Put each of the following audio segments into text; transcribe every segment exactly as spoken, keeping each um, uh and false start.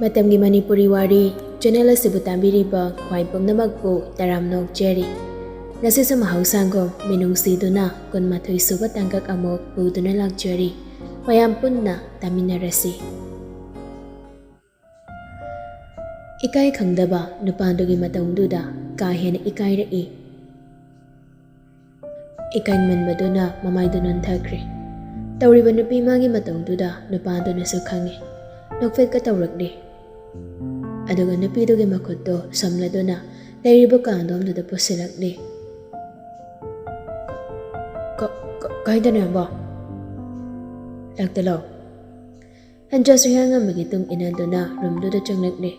ꯃꯇꯝꯒꯤ ꯃꯅꯤꯄꯨꯔꯤ ꯋꯥꯔꯤ ꯆꯦꯅꯦꯜ ꯑꯁꯤꯕꯨ ꯇꯥꯕꯤꯔꯤꯕ ꯈ꯭ꯋꯥꯏ ꯄꯨꯝꯅꯃꯛꯄꯨ ꯇꯔꯥꯝꯅ ꯑꯣꯛꯆꯔꯤ꯫ ꯉꯁꯤꯁꯨ ꯃꯍꯧꯁꯥꯒꯨꯝ ꯃꯤꯅꯨꯡꯁꯤ ꯄꯤꯗꯨꯅ ꯀꯨꯟꯃꯥꯊꯣꯏ ꯁꯨꯕ ꯇꯥꯡꯀꯛ ꯑꯃꯨꯛ ꯄꯨꯗꯨꯅ ꯂꯥꯛꯆꯔꯤ꯫ ꯃꯌꯥꯝ ꯄꯨꯟꯅ ꯇꯥꯃꯤꯟꯅꯔꯁꯤ꯫ ꯏꯀꯥꯏ ꯈꯪꯗꯕ ꯅꯨꯄꯥꯗꯨꯒꯤ ꯃꯇꯧꯗꯨꯗ ꯀꯥ ꯍꯦꯟꯅ ꯏꯀꯥꯏꯔꯛꯏ꯫ ꯏꯀꯥꯏꯃꯟꯕꯗꯨꯅ ꯃꯃꯥꯏꯗꯨ ꯅꯣꯟꯊꯈ꯭ꯔꯦ꯫ ꯇꯧꯔꯤꯕ ꯅꯨꯄꯤ ꯃꯥꯒꯤ ꯃꯇꯧꯗꯨꯗ ꯅꯨꯄꯥꯗꯨꯅꯁꯨ ꯈꯪꯉꯤ꯫ ꯅꯣꯛꯐꯦꯠꯀ ꯇꯧꯔꯛꯂꯤ꯫ ꯑꯗꯨꯒ ꯅꯨꯄꯤꯗꯨꯒꯤ ꯃꯈꯨꯠꯇꯣ ꯁꯝꯂꯗꯨꯅ ꯂꯩꯔꯤꯕ ꯀꯥ ꯑꯗꯣꯝꯗꯨꯗ ꯄꯨꯁꯤꯜꯂꯛꯂꯤ꯫ "ꯀ-, ꯀ-, ꯀꯥꯏꯗꯅꯣ, ꯏꯌꯥꯝꯕ?" "ꯂꯥꯛꯇ ꯂꯥꯛꯑꯣ꯫" ꯍꯦꯟꯖꯥꯁꯨ ꯍꯤꯌꯥꯡꯉꯝꯕꯒꯤ ꯇꯨꯡ ꯏꯟꯅꯗꯨꯅ ꯔꯨꯝꯗꯨꯗ ꯆꯪꯂꯛꯂꯤ꯫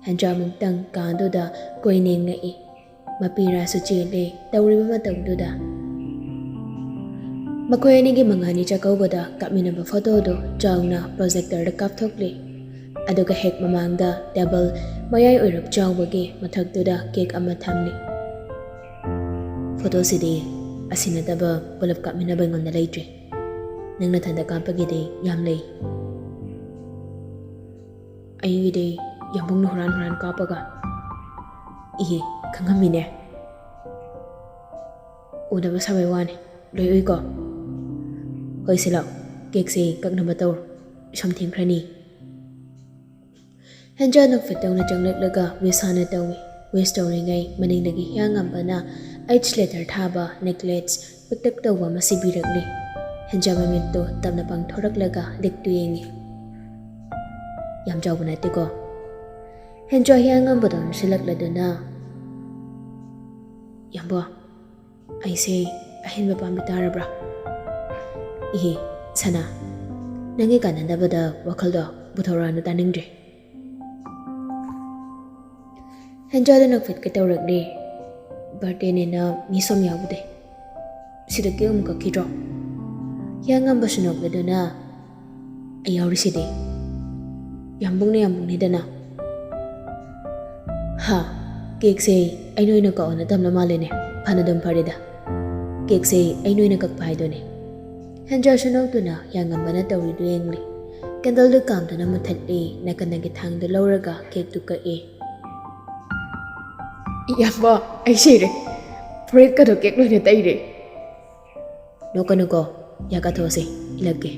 ꯍꯦꯟꯖꯥ ꯑꯃꯨꯛꯇꯪ ꯀꯥꯗꯨꯗ ꯀꯣꯏꯅꯦꯡ ꯅꯦꯡꯉꯛꯏ꯫ ꯃꯄꯤꯔꯥꯁꯨ ꯆꯦꯜꯂꯦ ꯇꯧꯔꯤꯕ ꯃꯇꯧꯗꯨꯗ꯫ ꯃꯈꯣꯏ ꯑꯅꯤꯒꯤ ꯃꯉꯥꯅꯤ ꯆꯥꯛꯀꯧꯕꯗ ꯀꯥꯞꯃꯤꯟꯅꯕ ꯐꯣꯇꯣꯗꯨ ꯆꯥꯎꯅ ꯄ꯭ꯔꯣꯖꯦꯛꯇꯔꯗ ꯀꯥꯞꯊꯣꯛꯂꯤ꯫ ꯑꯗꯨꯒ ꯍꯦꯛ ꯃꯃꯥꯡꯗ ꯇꯦꯕꯜ ꯃꯌꯥꯏ ꯑꯣꯏꯔꯞ ꯆꯥꯎꯕꯒꯤ ꯃꯊꯛꯇꯨꯗ ꯀꯦꯛ ꯑꯃ ꯊꯝꯂꯤ꯫ "ꯐꯣꯇꯣꯁꯤꯗꯤ ꯑꯁꯤ ꯅꯠꯇꯕ ꯄꯨꯂꯞ ꯀꯥꯞꯃꯤꯟꯅꯕ ꯑꯩꯉꯣꯟꯗ ꯂꯩꯇ꯭ꯔꯤ꯫ ꯅꯪ ꯅꯊꯟꯗ ꯀꯥꯞꯄꯒꯤꯗꯤ ꯌꯥꯝ ꯂꯩ꯫" "ꯑꯩꯒꯤꯗꯤ ꯌꯥꯝꯕꯨꯡꯅ ꯍꯨꯔꯥꯟ ꯍꯨꯔꯥꯟ ꯀꯥꯞꯄꯒ꯫" "ꯏꯍꯦ, ꯈꯪꯉꯝꯃꯤꯅꯦ꯫ ꯎꯗꯕ ꯁꯥꯕꯩ ꯋꯥꯅꯤ꯫ ꯂꯣꯏ ꯎꯏꯀꯣ? ꯍꯣꯏ, ꯁꯤ ꯂꯥꯎ, ꯀꯦꯛꯁꯦ ꯀꯛꯅꯕ ꯇꯧꯔꯣ꯫ ꯁꯝ ꯊꯦꯡꯈ꯭ꯔꯅꯤ꯫" ꯍꯦꯟꯖꯥ ꯅꯣꯛꯐꯦꯠ ꯇꯧꯅ ꯆꯪꯂꯛꯂꯒ ꯋꯤꯁ ꯍꯥꯟꯅ ꯇꯧꯏ꯫ ꯋꯤꯁ ꯇꯧꯔꯤꯉꯩ ꯃꯅꯤꯡꯗꯒꯤ ꯍꯤꯌꯥꯡꯉꯝꯕꯅ ꯑꯩꯆ ꯂꯦꯇꯔ ꯊꯥꯕ ꯅꯦꯛꯂꯦꯁ ꯄꯤꯛꯇꯛ ꯇꯧꯕ ꯑꯃ ꯁꯤꯕꯤꯔꯛꯂꯤ꯫ ꯍꯦꯟꯖꯥ ꯃꯃꯤꯠꯇꯣ ꯇꯞꯅ ꯄꯥꯡꯊꯣꯔꯛꯂꯒ ꯂꯤꯛꯇꯨ ꯌꯦꯡꯉꯤ꯫ "ꯌꯥꯝ ꯆꯥꯎꯕ ꯅꯠꯇꯦꯀꯣ?" ꯍꯦꯟꯖꯥ ꯍꯤꯌꯥꯡꯉꯝꯕꯗꯣ ꯑꯣꯟꯁꯤꯜꯂꯛꯂꯗꯨꯅ, "ꯏꯌꯥꯝꯕ, ꯑꯩꯁꯦ ꯑꯍꯦꯟꯕ ꯄꯥꯝꯕꯤ ꯇꯥꯔꯕ꯭ꯔꯥ?" "ꯏꯍꯦ, ꯁꯅꯥ, ꯅꯪꯒꯤ ꯀꯥꯟꯅꯗꯕꯗ ꯋꯥꯈꯜꯗꯣ ꯄꯨꯊꯣꯔꯛꯑꯅꯨ, ꯇꯥꯅꯤꯡꯗ꯭ꯔꯦ꯫" ꯍꯦꯟꯖꯥꯗꯨ ꯅꯣꯛꯐꯦꯠꯀ ꯇꯧꯔꯛꯂꯦ꯫ "ꯕꯥꯔꯗꯦꯅꯦꯅ ꯃꯤ ꯁꯣꯝ ꯌꯥꯎꯕꯗꯦ꯫ ꯁꯤꯗ ꯀꯦꯛ ꯑꯃ ꯀꯛꯈꯤꯗ꯭ꯔꯣ?" ꯍꯤꯌꯥꯡꯉꯝꯕꯁꯨ ꯅꯣꯛꯂꯗꯨꯅ, "ꯑꯩ ꯌꯥꯎꯔꯤꯁꯤꯗꯤ꯫ ꯌꯥꯝꯕꯨꯡꯅ ꯌꯥꯝꯕꯨꯡꯅꯤꯗꯅ꯫" "ꯍꯥ, ꯀꯦꯛꯁꯦ ꯑꯩꯅ ꯑꯣꯏꯅ ꯀꯛꯑꯣꯅ ꯇꯝꯂ ꯃꯥꯜꯂꯦꯅꯦ꯫ ꯐꯅꯗꯨꯝ ꯐꯔꯦꯗ꯫ ꯀꯦꯛꯁꯦ ꯑꯩꯅ ꯑꯣꯏꯅ ꯀꯛꯄ ꯍꯥꯏꯗꯨꯅꯦ꯫" ꯍꯦꯟꯖꯥꯁꯨ ꯅꯣꯛꯇꯨꯅ ꯍꯤꯌꯥꯡꯉꯝꯕꯅ ꯇꯧꯔꯤꯗꯨ ꯌꯦꯡꯂꯤ꯫ ꯀꯦꯟꯗꯜꯗꯨ ꯀꯥꯝꯗꯨꯅ ꯃꯨꯊꯠꯂꯤ꯫ ꯅꯥꯀꯟꯗꯒꯤ ꯊꯥꯡꯗꯨ ꯂꯧꯔꯒ ꯀꯦꯛꯇꯨ ꯀꯛꯏ꯫ "ꯏꯌꯥꯝꯕ, ꯑꯩ ꯁꯤꯔꯦ꯫ ꯐꯨꯔꯤꯠꯀꯗꯣ ꯀꯦꯛ ꯂꯣꯏꯅ ꯇꯩꯔꯦ꯫ ꯅꯣꯛꯀꯅꯨꯀꯣ, ꯌꯥ ꯀꯥꯊꯣꯛꯑꯁꯤ, ꯏꯜꯂꯛꯀꯦ꯫"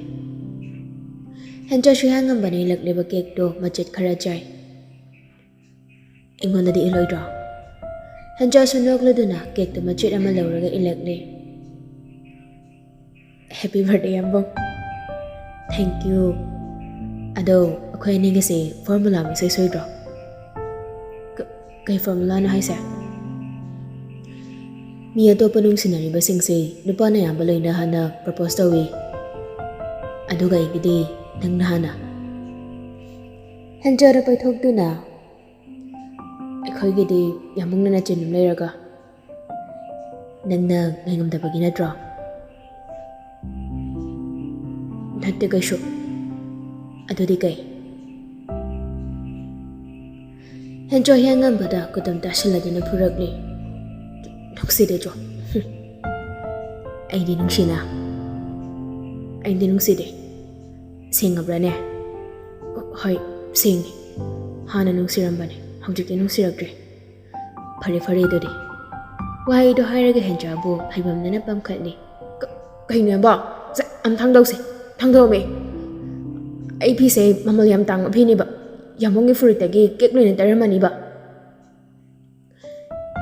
ꯍꯦꯟꯆꯥꯁꯨ ꯍꯤꯌꯥꯡꯉꯝꯕꯅ ꯏꯜꯂꯛꯂꯤꯕ ꯀꯦꯛꯇꯣ ꯃꯆꯦꯠ ꯈꯔ ꯆꯥꯏ꯫ "ꯑꯩꯉꯣꯟꯗꯗꯤ ꯏꯜꯂꯣꯏꯗ꯭ꯔꯣ?" ꯍꯦꯟꯆꯥꯁꯨ ꯅꯣꯛꯂꯗꯨꯅ ꯀꯦꯛꯇꯨ ꯃꯆꯦꯠ ꯑꯃ ꯂꯧꯔꯒ ꯏꯜꯂꯛꯂꯦ꯫ "Happy birthday, ꯌꯥꯝꯕꯨꯡ꯫ Thank you꯫ ꯑꯗꯣ, ꯑꯩꯈꯣꯏ ꯑꯅꯤꯒꯤꯁꯦ ꯐꯣꯔꯃꯨꯂꯥ ꯑꯃ ꯏꯁꯣꯏ ꯁꯣꯏꯗ꯭ꯔꯣ?" "ꯀ-, ꯀꯩ ꯐꯣꯔꯃꯨꯂꯥꯅꯣ ꯍꯥꯏꯁꯦ?" "ꯃꯤ ꯑꯇꯣꯞꯄ ꯅꯨꯡꯁꯤꯅꯔꯤꯕꯁꯤꯡꯁꯦ ꯅꯨꯄꯥꯅ ꯑꯌꯥꯝꯕ ꯂꯣꯏꯅ ꯍꯥꯟꯅ ꯄ꯭ꯔꯄꯣꯁ ꯇꯧꯏ, ꯑꯗꯨꯒ ꯑꯩꯒꯤꯗꯤ ꯅꯪꯅ ꯍꯥꯟꯅ꯫" ꯍꯦꯟꯆꯥꯗ ꯄꯩꯊꯣꯛꯇꯨꯅ, "ꯑꯩꯈꯣꯏꯒꯤꯗꯤ ꯌꯥꯝꯕꯨꯡꯅ ꯅꯆꯤꯟ ꯑꯃ ꯂꯩꯔꯒ ꯅꯪꯅ ꯉꯥꯏꯉꯝꯗꯕꯒꯤ ꯅꯠꯇ꯭ꯔꯣ?" "ꯅꯠꯇꯦ ꯀꯩꯁꯨ꯫ ꯑꯗꯨꯗꯤ ꯀꯩ?" ꯍꯦꯟꯆꯣ ꯍꯤꯌꯥꯡꯉꯝꯕꯗ ꯈꯨꯇꯨꯝ ꯇꯥꯁꯤꯜꯂꯗꯨꯅ ꯐꯨꯔꯛꯂꯤ꯫ "ꯅꯨꯡꯁꯤꯗꯦ ꯆꯣ꯫ ꯍꯨꯝ꯫ ꯑꯩꯗꯤ ꯅꯨꯡꯁꯤꯅ꯫ ꯑꯩꯗꯤ ꯅꯨꯡꯁꯤꯗꯦ꯫ ꯁꯦꯡꯉꯕ꯭ꯔꯥꯅꯦ?" "ꯍꯣꯏ, ꯁꯦꯡꯉꯦ꯫ ꯍꯥꯟꯅ ꯅꯨꯡꯁꯤꯔꯝꯕꯅꯦ, ꯍꯧꯖꯤꯛꯇꯤ ꯅꯨꯡꯁꯤꯔꯛꯇ꯭ꯔꯦ꯫" "ꯐꯔꯦ, ꯐꯔꯦ ꯑꯗꯨꯗꯤ꯫" ꯋꯥꯍꯩꯗꯣ ꯍꯥꯏꯔꯒ ꯍꯦꯟꯆꯥꯕꯨ ꯐꯩꯕꯝꯗꯅ ꯄꯝꯈꯠꯂꯤ꯫ "ꯀ-, ꯀꯩꯅꯣ ꯌꯥꯝꯕ? ꯁꯦ, ꯑꯝ ꯊꯥꯡꯗꯧꯁꯦ, ꯊꯥꯡꯗꯧꯃꯤ꯫ ꯑꯩ ꯐꯤꯁꯦ ꯃꯃꯜ ꯌꯥꯝ ꯇꯥꯡꯕ ꯐꯤꯅꯦꯕ꯫ ꯌꯥꯝꯕꯨꯡꯒꯤ ꯐꯨꯔꯤꯠꯇꯒꯤ ꯀꯦꯛ ꯂꯣꯏꯅ ꯇꯩꯔꯝꯃꯅꯤꯕ꯫"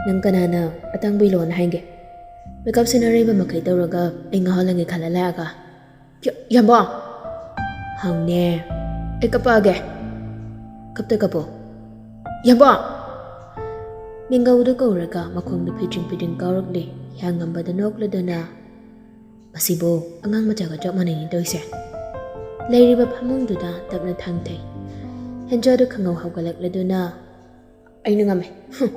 "ꯅꯪ ꯀꯅꯥꯅ ꯑꯇꯥꯡꯕ ꯏꯜꯂꯣꯅ ꯍꯥꯏꯒꯦ? ꯃꯦꯀꯞꯁꯤꯅ ꯑꯔꯩꯕ ꯃꯈꯩ ꯇꯧꯔꯒ ꯑꯩ ꯉꯥꯎꯍꯜꯂꯒꯦ ꯈꯜꯂ ꯂꯥꯛꯑꯒ?" "ꯌꯥ-, ꯌꯥꯝꯕꯣ!" "ꯍꯪꯅꯦ꯫ ꯑꯩ ꯀꯞꯄꯛꯑꯒꯦ꯫ ꯀꯞꯇ ꯀꯞꯄꯣ꯫ ꯌꯥꯝꯕꯣ!" ꯃꯤꯡꯒꯧꯗꯨ ꯀꯧꯔꯒ ꯃꯈꯣꯡꯗꯨ ꯐꯤꯗ꯭ꯔꯤꯡ ꯐꯤꯗ꯭ꯔꯤꯡ ꯀꯥꯎꯔꯛꯂꯦ꯫ ꯍꯤꯌꯥꯡꯉꯝꯕꯗ ꯅꯣꯛꯂꯗꯨꯅ, "ꯃꯁꯤꯕꯨ ꯑꯉꯥꯡ ꯃꯆꯥꯒ ꯆꯞ ꯃꯥꯟꯅꯩꯅꯦ ꯇꯧꯔꯤꯁꯦ꯫" ꯂꯩꯔꯤꯕ ꯐꯃꯨꯡꯗꯨꯗ ꯇꯞꯅ ꯊꯥꯡꯊꯩ꯫ ꯍꯦꯟꯖꯥꯗꯨ ꯈꯪꯍꯧ ꯍꯧꯒꯠꯂꯛꯂꯗꯨꯅ, "ꯑꯩꯅ ꯉꯝꯃꯦ꯫ ꯍꯨꯝ꯫"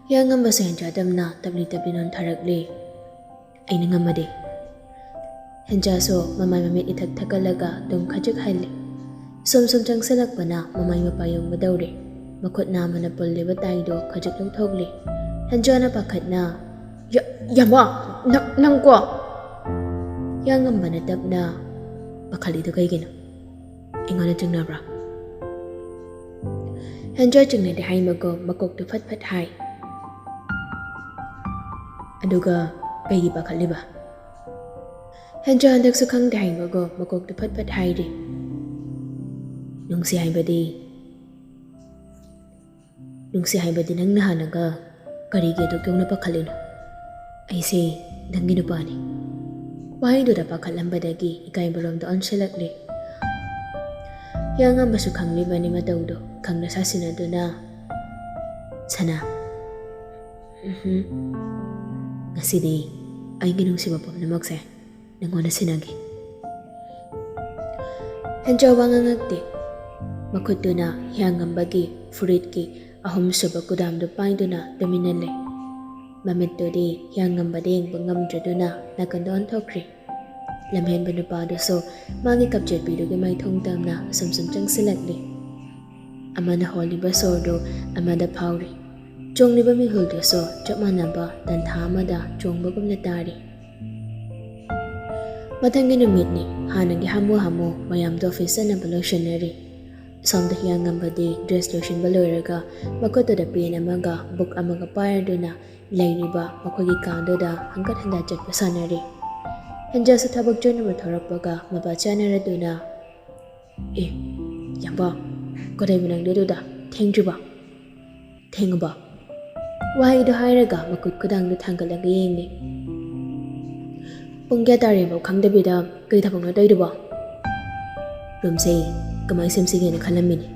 ꯍꯤꯌꯥꯡꯉꯝꯕꯁꯨ ꯍꯦꯟꯖꯥꯗꯝꯅ ꯇꯞꯂꯤ ꯇꯞꯂꯤ ꯅꯣꯟꯊꯔꯛꯂꯤ꯫ "ꯑꯩꯅ ꯉꯝꯃꯗꯤ?" ꯍꯦꯟꯖꯥꯁꯨ ꯃꯃꯥꯏ ꯃꯃꯤꯠ ꯏꯊꯛ ꯊꯛꯀꯠꯂꯒ ꯇꯨꯝ ꯈꯖꯤꯛ ꯍꯜꯂꯤ꯫ ꯁꯨꯝ ꯁꯨꯝ ꯆꯪꯁꯤꯜꯂꯛꯄꯅ ꯃꯃꯥꯏ ꯃꯄꯥ ꯌꯣꯡꯒꯗꯧꯔꯦ꯫ ꯃꯈꯨꯠ ꯅꯥꯝꯃꯅ ꯄꯨꯜꯂꯤꯕ ꯇꯥꯏꯗꯣ ꯈꯖꯤꯛ ꯂꯧꯊꯣꯛꯂꯤ꯫ ꯍꯦꯟꯖꯥꯅ ꯄꯥꯈꯠꯅ, "ꯌꯥ-, ꯌꯥꯝꯕ, ꯅꯪ, ꯅꯪꯀꯣ?" ꯍꯤꯌꯥꯡꯉꯝꯕꯅ ꯇꯞꯅ, ꯄꯥꯈꯠꯂꯤꯗꯨ ꯀꯩꯒꯤꯅꯣ? ꯑꯩꯉꯣꯟꯗ ꯆꯤꯡꯅꯕ꯭ꯔꯥ? ꯍꯦꯟꯖꯥ ꯆꯤꯡꯅꯗꯦ ꯍꯥꯏꯃꯒꯨꯝ ꯃꯀꯣꯛꯇꯨ ꯐꯠ ꯐꯠ ꯍꯥꯏ꯫ ꯑꯗꯨꯒ ꯀꯩꯒꯤ ꯄꯥꯈꯠꯂꯤꯕ? ꯍꯦꯟꯖꯥ ꯍꯟꯗꯛꯁꯨ ꯈꯪꯗꯦ ꯍꯥꯏꯃꯒꯨꯝ ꯃꯀꯣꯛꯇꯨ ꯐꯠ ꯐꯠ ꯍꯥꯏꯔꯤ꯫ ꯅꯨꯡꯁꯤ ꯍꯥꯏꯕꯗꯤ, ꯅꯨꯡꯁꯤ ꯍꯥꯏꯕꯗꯤ ꯅꯪꯅ ꯍꯥꯟꯅꯒ ꯀꯔꯤꯒꯤ ꯑꯗꯨꯛ ꯌꯧꯅ ꯄꯥꯈꯠꯂꯤꯅꯣ? ꯑꯩꯁꯦ ꯅꯪꯒꯤ ꯅꯨꯄꯥꯅꯤ꯫ ꯋꯥꯍꯩꯗꯨꯗ ꯄꯥꯈꯠꯂꯝꯕꯗꯒꯤ ꯏꯀꯥꯏꯕꯔꯣꯝꯗ ꯑꯣꯟꯁꯤꯜꯂꯛꯂꯦ꯫ ꯍꯤꯌꯥꯡꯉꯝꯕꯁꯨ ꯈꯪꯂꯤꯕꯅꯤ ꯃꯇꯧꯗꯣ ꯈꯪꯅ ꯁꯥꯁꯤꯟꯅꯗꯨꯅ, "ꯁꯅꯥ, ꯎꯝꯍꯨꯝ, ꯉꯁꯤꯗꯤ ꯑꯩꯒꯤ ꯅꯨꯡꯁꯤꯕ ꯄꯨꯝꯅꯃꯛꯁꯦ ꯅꯪꯉꯣꯟꯗ ꯁꯤꯟꯅꯒꯦ꯫" ꯍꯦꯟꯖꯥ ꯋꯥ ꯉꯥꯡꯉꯛꯇꯦ꯫ ꯃꯈꯨꯠꯇꯨꯅ ꯍꯤꯌꯥꯡꯉꯝꯕꯒꯤ ꯐꯨꯔꯤꯠꯀꯤ ꯑꯍꯨꯝꯁꯨꯕ ꯀꯨꯗꯥꯝꯗꯨ ꯄꯥꯏꯗꯨꯅ ꯇꯨꯃꯤꯟꯅ ꯂꯩ꯫ ꯃꯃꯤꯠꯇꯨꯗꯤ ꯍꯤꯌꯥꯡꯉꯝꯕꯗ ꯌꯦꯡꯕ ꯉꯝꯗ꯭ꯔꯗꯨꯅ ꯅꯥꯀꯟꯗ ꯑꯣꯟꯊꯣꯛꯈ꯭ꯔꯦ꯫ ꯂꯝꯍꯦꯟꯕ ꯅꯨꯄꯥꯗꯨꯁꯨ ꯃꯥꯒꯤ ꯀꯞꯆꯦꯠꯄꯤꯗꯨꯒꯤ ꯃꯥꯏꯊꯣꯡ ꯇꯝꯅ ꯁꯨꯝ ꯁꯨꯝ ꯆꯪꯁꯤꯜꯂꯛꯂꯤ꯫ ꯑꯃꯅ ꯍꯣꯜꯂꯤꯕ ꯁꯣꯔꯗꯨ ꯑꯃꯗ ꯐꯥꯎꯔꯤ꯫ ꯆꯣꯡꯂꯤꯕ ꯃꯤꯍꯨꯜꯗꯨꯁꯨ ꯆꯞ ꯃꯥꯟꯅꯕ ꯇꯟꯊꯥ ꯑꯃꯗ ꯆꯣꯡꯕꯒꯨꯝꯅ ꯇꯥꯔꯤ꯫ ꯃꯊꯪꯒꯤ ꯅꯨꯃꯤꯠꯅꯤ꯫ ꯍꯥꯟꯅꯒꯤ ꯍꯥꯃꯨ ꯍꯥꯃꯨ ꯃꯌꯥꯝꯗꯣ ꯑꯣꯐꯤꯁ ꯆꯠꯅꯕ ꯂꯣꯏꯁꯤꯟꯅꯔꯤ꯫ ꯁꯣꯝꯗ ꯍꯤꯌꯥꯡꯉꯝꯕꯗꯤ ꯗ꯭ꯔꯦꯁ ꯂꯣꯏꯁꯤꯟꯕ ꯂꯣꯏꯔꯒ ꯃꯈꯨꯠꯇꯨꯗ ꯄꯦꯟ ꯑꯃꯒ ꯕꯨꯛ ꯑꯃꯒ ꯄꯥꯏꯔꯗꯨꯅ ꯂꯩꯔꯤꯕ ꯃꯈꯣꯏꯒꯤ ꯀꯥꯗꯨꯗ ꯍꯪꯒꯠ ꯍꯟꯗ ꯆꯠꯄ ꯁꯥꯟꯅꯔꯤ꯫ ꯍꯦꯟꯖꯥꯁꯨ ꯊꯕꯛ ꯆꯠꯅꯕ ꯊꯣꯔꯛꯄꯒ ꯃꯄꯥ ꯆꯥꯅꯔꯗꯨꯅ, "ꯑꯦ, ꯌꯥꯝꯕ, ꯀꯗꯥꯏꯕꯨ ꯅꯪꯗꯤ ꯑꯗꯨꯗ? ꯊꯦꯡꯗ꯭ꯔꯤꯕꯣ? ꯊꯦꯡꯉꯕꯣ?" ꯋꯥꯍꯩꯗꯣ ꯍꯥꯏꯔꯒ ꯃꯈꯨꯠ ꯈꯨꯗꯥꯡꯗꯨ ꯊꯥꯡꯒꯠꯂꯒ ꯌꯦꯡꯂꯤ꯫ "ꯄꯨꯡ ꯀꯌꯥ ꯇꯥꯔꯦꯕꯣ ꯈꯪꯗꯕꯤꯗ ꯀꯩ ꯊꯕꯛꯅꯣ ꯇꯧꯔꯤꯗꯨꯕꯣ?" "ꯔꯨꯝꯁꯦ ꯀꯃꯥꯏꯅ ꯁꯦꯝꯁꯤꯒꯦꯅ ꯈꯜꯂꯝꯃꯤꯅꯤ꯫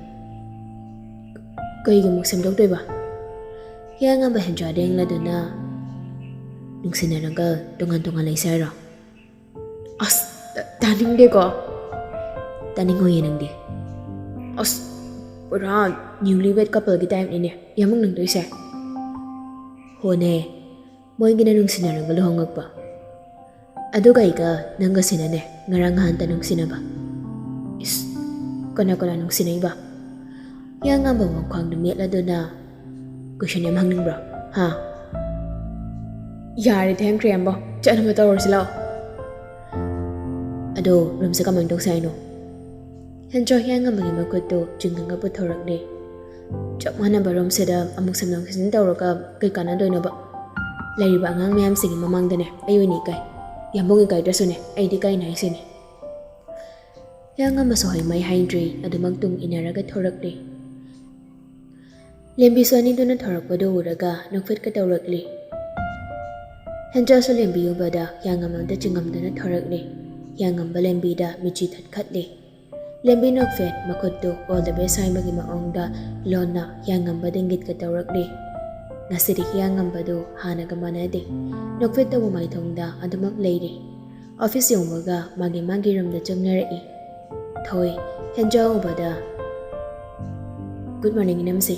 ꯀꯩꯒꯤ ꯑꯃꯨꯛ ꯁꯦꯝꯗꯣꯛꯇꯣꯏꯕ?" ꯍꯤꯌꯥꯡꯉꯝꯕ ꯍꯦꯟꯖꯥꯗ ꯌꯦꯡꯂꯗꯨꯅ, "ꯅꯨꯡꯁꯤꯅꯔꯒ ꯇꯣꯉꯥꯟ ꯇꯣꯉꯥꯟ ꯂꯩꯁꯦ ꯍꯥꯏꯔꯣ?" "ꯑꯁ, ꯇꯥ-, ꯇꯥꯅꯤꯡꯗꯦꯀꯣ꯫" "ꯇꯥꯅꯤꯡꯉꯣꯏꯌꯦ ꯅꯪꯗꯤ꯫" "ꯑꯁ, ꯄꯨꯔꯥ newly wed couple ꯒꯤ type ꯅꯤꯅꯦ ꯌꯥꯝꯃꯛ ꯅꯪꯗꯣꯏꯁꯦ꯫" "ꯍꯣꯅꯦ, ꯃꯣꯏꯒꯤꯅ ꯅꯨꯡꯁꯤꯅꯔꯒ ꯂꯨꯍꯣꯡꯉꯛꯄ꯫ ꯑꯗꯨꯒ ꯑꯩꯒ ꯅꯪꯒꯁꯤꯅꯅꯦ ꯉꯔꯥꯡ ꯅꯍꯥꯟꯇ ꯅꯨꯡꯁꯤꯅꯕ꯫" "ꯏꯁ, ꯀꯅꯥ ꯀꯅꯥ ꯅꯨꯡꯁꯤꯅꯩꯕ?" ꯍꯤꯌꯥꯡꯉꯝꯕ ꯋꯥꯈ꯭ꯋꯥꯡꯗꯨ ꯃꯦꯠꯂꯗꯨꯅ, "Question ꯌꯥꯝ ꯍꯪꯅꯤꯡꯕ꯭ꯔꯣ? ꯍꯥ?" "ꯌꯥꯔꯦ, ꯊꯦꯡꯈ꯭ꯔꯦ, ꯌꯥꯝꯕ꯫ ꯆꯠꯅꯕ ꯇꯧꯔꯁꯤ ꯂꯥꯛꯑꯣ꯫" ꯑꯗꯣ ꯔꯨꯝꯁꯦ ꯀꯃꯥꯏꯅ ꯇꯧꯁꯦ ꯍꯥꯏꯅꯣ? ꯍꯦꯟꯆꯣ ꯍꯤꯌꯥꯡꯉꯝꯕꯒꯤ ꯃꯈꯨꯠꯇꯨ ꯆꯤꯡꯉꯒ ꯄꯨꯊꯣꯔꯛꯂꯦ꯫ ꯆꯞ ꯃꯥꯟꯅꯕ ꯔꯨꯝꯁꯤꯗ ꯑꯃꯨꯛ ꯁꯝꯗꯣꯛ ꯁꯤꯖꯤꯟ ꯇꯧꯔꯒ ꯀꯩ ꯀꯥꯟꯅꯗꯣꯏꯅꯣꯕ? ꯂꯩꯔꯤꯕ ꯑꯉꯥꯡ ꯃꯌꯥꯝꯁꯤꯒꯤ ꯃꯃꯥꯡꯗꯅꯦ ꯑꯩ ꯑꯣꯏꯅ ꯏꯀꯥꯏ꯫ ꯌꯥꯝꯕꯨꯡ ꯏꯀꯥꯏꯗ꯭ꯔꯁꯨꯅꯦ ꯑꯩꯗꯤ ꯏꯀꯥꯏꯅ ꯍꯥꯏꯁꯤꯅꯦ꯫ ꯍꯤꯌꯥꯡꯉꯝꯕꯁꯨ ꯍꯣꯏ ꯃꯩ ꯍꯥꯏꯗ꯭ꯔꯤ, ꯑꯗꯨꯃꯛ ꯇꯨꯡ ꯏꯟꯅꯔꯒ ꯊꯣꯔꯛꯂꯦ꯫ ꯂꯦꯝꯕꯤꯁꯨ ꯑꯅꯤꯗꯨꯅ ꯊꯣꯔꯛꯄꯗꯨ ꯎꯔꯒ ꯅꯣꯛꯐꯦꯠꯀ ꯇꯧꯔꯛꯂꯤ꯫ ꯍꯦꯟꯆꯥꯁꯨ ꯂꯦꯝꯕꯤ ꯎꯕꯗ ꯍꯤꯌꯥꯡꯉꯝꯕꯗ ꯆꯤꯡꯉꯝꯗꯨꯅ ꯊꯣꯔꯛꯂꯤ꯫ ꯍꯤꯌꯥꯡꯉꯝꯕ ꯂꯦꯝꯕꯤꯗ ꯃꯤꯠꯆꯤ ꯊꯠꯈꯠꯂꯤ꯫ ꯂꯦꯝꯕꯤ ꯅꯣꯛꯐꯦꯠ ꯃꯈꯨꯠꯇꯨ all the best ꯍꯥꯏꯕꯒꯤ ꯃꯑꯣꯡꯗ ꯂꯣꯟꯅ ꯍꯤꯌꯥꯡꯉꯝꯕꯗ ꯏꯪꯒꯤꯠꯀ ꯇꯧꯔꯛꯂꯤ꯫ ꯉꯁꯤꯗꯤ ꯍꯤꯌꯥꯡꯉꯝꯕꯗꯨ ꯍꯥꯟꯅꯒ ꯃꯥꯟꯅꯗꯦ꯫ ꯅꯣꯛꯐꯦꯠꯇꯕꯨ ꯃꯥꯏꯊꯣꯡꯗ ꯑꯗꯨꯃꯛ ꯂꯩꯔꯤ꯫ ꯑꯣꯐꯤꯁ ꯌꯧꯕꯒ ꯃꯥꯒꯤ ꯃꯥꯒꯤ ꯔꯨꯝꯗ ꯆꯪꯅꯔꯛꯏ꯫ ꯊꯣꯏ, ꯍꯦꯟꯆꯥ ꯎꯕꯗ, "Good morning, ꯏꯅꯝꯁꯦ꯫"